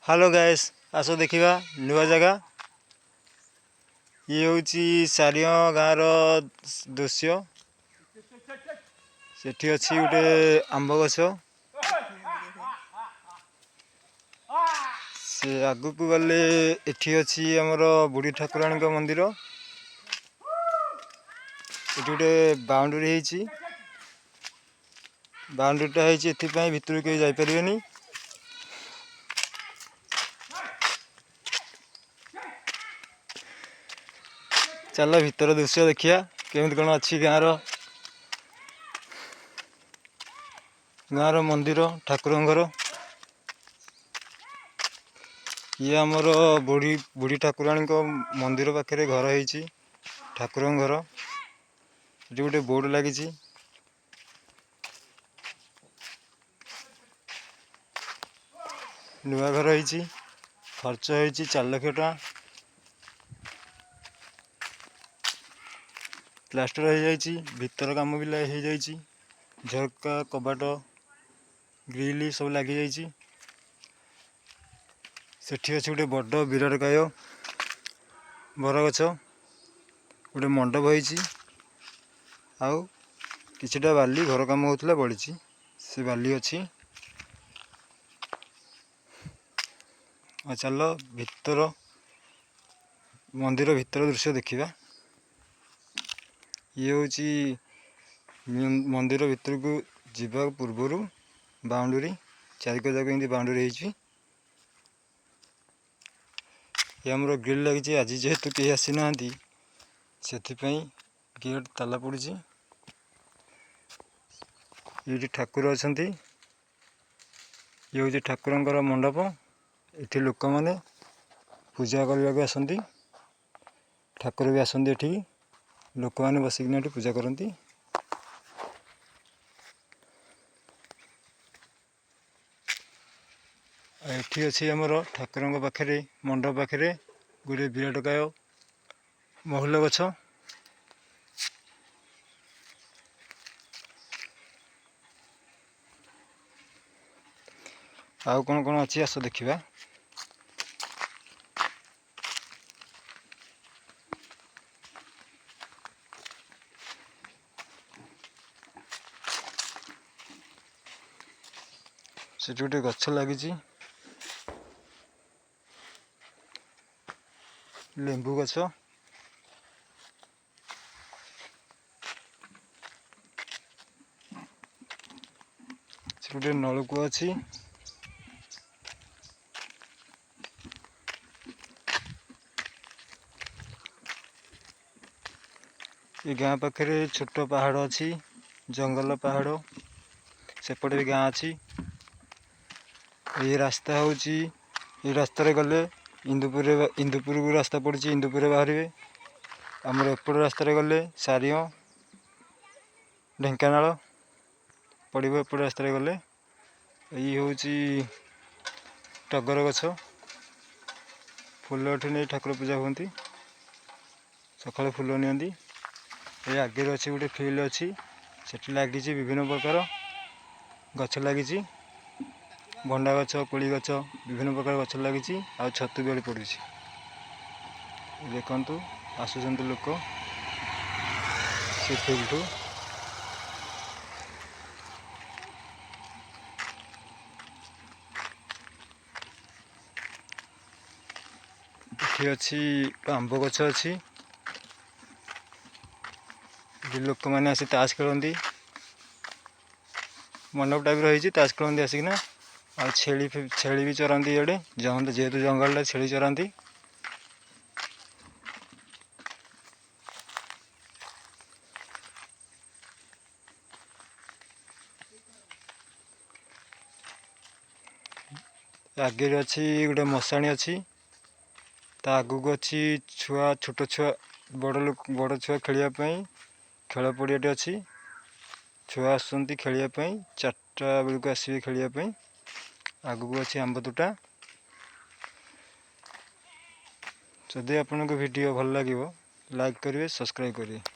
Hello ଗାଏସ୍, ଆସ ଦେଖିବା ନୂଆ ଜାଗା। ଇଏ ହେଉଛି ସାରିଅଁ ଗାଁର ଦୃଶ୍ୟ। ସେଠି ଅଛି ଗୋଟେ ଆମ୍ବ ଗଛ। ସେ ଆଗକୁ ଗଲେ ଏଠି ଅଛି ଆମର ବୁଢ଼ୀ ଠାକୁରାଣୀଙ୍କ ମନ୍ଦିର। ଏଠି ଗୋଟେ ବାଉଣ୍ଡରୀ ହେଇଛି। ବାଉଣ୍ଡରୀଟା ହେଇଛି ଏଥିପାଇଁ, ଭିତରକୁ କେହି ଯାଇପାରିବେନି। ଚାଲ ଭିତର ଦୃଶ୍ୟ ଦେଖିବା, କେମିତି କ'ଣ ଅଛି ଗାଁର ମନ୍ଦିର, ଠାକୁରଙ୍କ ଘର। ଇଏ ଆମର ବୁଢ଼ୀ ଠାକୁରାଣୀଙ୍କ ମନ୍ଦିର ପାଖରେ ଘର ହେଇଛି, ଠାକୁରଙ୍କ ଘର। ଏଠି ଗୋଟେ ବୋର୍ଡ଼ ଲାଗିଛି। ନୂଆ ଘର ହେଇଛି, ଖର୍ଚ୍ଚ ହେଇଛି 4 ଲକ୍ଷ ଟଙ୍କା। ପ୍ଲାଷ୍ଟର ହେଇଯାଇଛି, ଭିତର କାମ ବି ହେଇଯାଇଛି। ଝରକା, କବାଟ, ଗ୍ରିଲ୍ ସବୁ ଲାଗିଯାଇଛି। ସେଠି ଅଛି ଗୋଟେ ବଡ଼ ବିରାଟକାୟ ବରଗଛ। ଗୋଟେ ମଣ୍ଡପ ହେଇଛି ଆଉ କିଛିଟା ବାଲି, ଘର କାମ ହେଉଥିଲା ପଡ଼ିଛି, ସେ ବାଲି ଅଛି। ଆଉ ଚାଲ ଭିତର ମନ୍ଦିର ଭିତର ଦୃଶ୍ୟ ଦେଖିବା। ଇଏ ହେଉଛି ମନ୍ଦିର ଭିତରକୁ ଯିବା ପୂର୍ବରୁ ବାଉଣ୍ଡରୀ। ଚାରିକର ଯାକ ଏମିତି ବାଉଣ୍ଡରୀ ହେଇଛି। ଇଏ ଆମର ଗ୍ରିଲ୍ ଲାଗିଛି। ଆଜି ଯେହେତୁ କେହି ଆସିନାହାନ୍ତି, ସେଥିପାଇଁ ଗେଟ୍ ତାଲା ପଡ଼ିଛି। ଏଇଠି ଠାକୁର ଅଛନ୍ତି। ଇଏ ହେଉଛି ଠାକୁରଙ୍କର ମଣ୍ଡପ। ଏଠି ଲୋକମାନେ ପୂଜା କରିବାକୁ ଆସନ୍ତି। ଠାକୁର ବି ଆସନ୍ତି ଏଠିକି। ଲୋକମାନେ ବସିକିନା ଏଠି ପୂଜା କରନ୍ତି। ଆଉ ଏଠି ଅଛି ଆମର ଠାକୁରଙ୍କ ପାଖରେ, ମଣ୍ଡପ ପାଖରେ ଗୋଟେ ବିରାଟକାୟ ମହୁଲ ଗଛ। ଆଉ କ'ଣ କ'ଣ ଅଛି, ଆସ ଦେଖିବା। ସେଠି ଗୋଟେ ଗଛ ଲାଗିଛି, ଲେମ୍ବୁ ଗଛ। ସେଠି ଗୋଟେ ନଳକୂଅ ଅଛି। ଏ ଗାଁ ପାଖରେ ଛୋଟ ପାହାଡ଼ ଅଛି, ଜଙ୍ଗଲ ପାହାଡ଼। ସେପଟେ ବି ଗାଁ ଅଛି। ଏଇ ରାସ୍ତା ହେଉଛି, ଏଇ ରାସ୍ତାରେ ଗଲେ ଇନ୍ଦୁପୁରରେ, ଇନ୍ଦୁପୁରକୁ ରାସ୍ତା ପଡ଼ିଛି, ଇନ୍ଦୁପୁରରେ ବାହାରିବେ। ଆମର ଏପଟ ରାସ୍ତାରେ ଗଲେ ସାରିଅଁ, ଢେଙ୍କାନାଳ ପଡ଼ିବ ଏପଟ ରାସ୍ତାରେ ଗଲେ। ଏଇ ହେଉଛି ଟଗର ଗଛ। ଫୁଲ ଏଠୁ ନେଇ ଠାକୁର ପୂଜା ହୁଅନ୍ତି। ସକାଳୁ ଫୁଲ ନିଅନ୍ତି। ଏଇ ଆଗରେ ଅଛି ଗୋଟେ ଫିଲ୍ଡ ଅଛି। ସେଠି ଲାଗିଛି ବିଭିନ୍ନ ପ୍ରକାର ଗଛ ଲାଗିଛି, ଭଣ୍ଡା ଗଛ, କୋଳି ଗଛ, ବିଭିନ୍ନ ପ୍ରକାର ଗଛ ଲାଗିଛି। ଆଉ ଛତୁ ବି ପଡ଼ୁଛି। ଦେଖନ୍ତୁ, ଆସୁଛନ୍ତି ଲୋକ ସେ ଫିଲ୍ଡଠୁ। ଏଠି ଅଛି ଆମ୍ବ ଗଛ ଅଛି। ଏଠି ଲୋକମାନେ ଆସି ତାସ ଖେଳନ୍ତି। ମଣ୍ଡପ ଟାଇପ୍ର ହେଇଛି, ତାସ ଖେଳନ୍ତି ଆସିକିନା। ଆଉ ଛେଳି ବି ଚରାନ୍ତି ଇଆଡ଼େ। ଯେହେତୁ ଜଙ୍ଗଲଟା, ଛେଳି ଚରାନ୍ତି। ଆଗରେ ଅଛି ଗୋଟେ ମଶାଣି ଅଛି। ତା ଆଗକୁ ଅଛି ଛୁଆ, ଛୋଟ ଛୁଆ, ବଡ଼ ଲୋକ, ବଡ଼ ଛୁଆ ଖେଳିବା ପାଇଁ ଖେଳ ପଡ଼ିଆଟେ ଅଛି। ଛୁଆ ଆସୁଛନ୍ତି ଖେଳିବା ପାଇଁ, 4ଟା ବେଳକୁ ଆସିବେ ଖେଳିବା ପାଇଁ। ଆଗକୁ ଅଛି ଆମ୍ବ ତୋଟା। ଯଦି ଆପଣଙ୍କୁ ଭିଡ଼ିଓ ଭଲ ଲାଗିବ, ଲାଇକ୍ କରିବେ, ସବସ୍କ୍ରାଇବ୍ କରିବେ।